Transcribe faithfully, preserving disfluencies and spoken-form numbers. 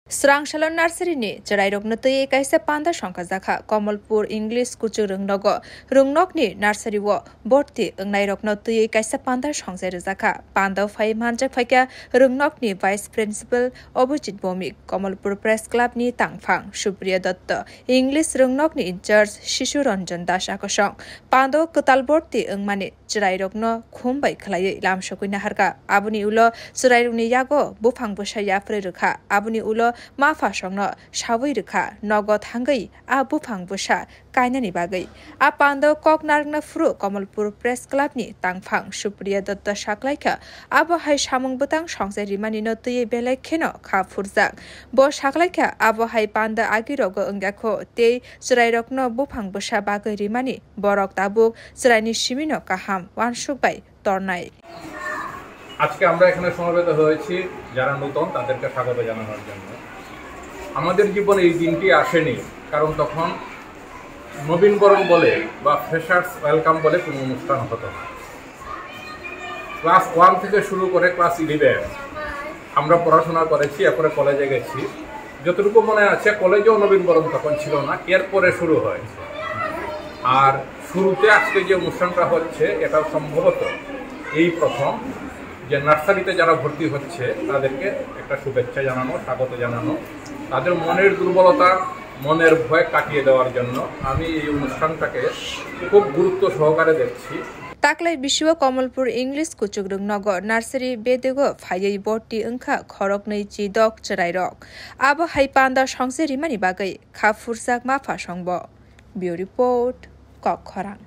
Srangsalon nursery ni chwrairokno twiwi kaisa panda songkhajakha. Komolpur English kuchuk rwngnogo rwngnokni nursery o borti wngnairokno twiwi kaisa panda songjai rwjakha. Panda phai manjak phaikha rwngnokni vice principal Abhijit Bhowmik, Komolpur Press Club ni tangphang Supriya Dutta, English rwngnokni in-charge Shishu Ranjan Das akosong. Pando kwtal borti wngmani chwrairokno khum bai khwlaiwi lamsogwi naharkha. Aboni ulo chwrairokni yago buphang bwsa yapharwi rwkha. Aboni ulo maphasongno saui rwkha, nogo thangwi a buphang bwsa kainani bagwi. A pando kok narwkna phuru Komolpur Press Club ni tangphang Supriya Dutta saklaikha, abo hai samung bwtang songjai rimanino twiwi belai kheno kha phurjak. Bo saklaikha, abo hai panda agirogo wngya kho tei chwrairokno buphang bwsa bagwi rimani borok tabuk chwraini simino kaham uansuk bai tornai. আজকে আমরা এখানে সমবেত হয়েছি যারা নতুন তাদেরকে স্বাগত জানানোর জন্য। আমাদের জীবনে এই দিনটি আসেনি, কারণ তখন নবীনবরণ বলে বা ফ্রেশার্স ওয়েলকাম বলে কোনো অনুষ্ঠান হতো না। ক্লাস ওয়ান থেকে শুরু করে ক্লাস ইলেভেন আমরা পড়াশোনা করেছি, এরপরে কলেজে গেছি। যতটুকু মনে আছে, কলেজেও নবীনবরণ তখন ছিল না, এরপরে শুরু হয়েছে। আর শুরুতে আজকে যে অনুষ্ঠানটা হচ্ছে, এটা সম্ভবত এই প্রথম যে নার্সারিতে যারা ভর্তি হচ্ছে তাদেরকে একটা শুভেচ্ছা জানানো, স্বাগত জানানো, তাদের মনের দুর্বলতা, মনের ভয় কাটিয়ে দেওয়ার জন্য আমি এই অনুষ্ঠানটাকে খুব গুরুত্ব সহকারে দেখছি। Taklai bisio Komolpur English kuchuk rwngnogo nursery bedego phaiwi borti wngkha khoroknwi chidok chwrairok. Abo hai panda songjai rimani bagwi kha phurjak maphasongbo. Bureau Report, Kokkhorang.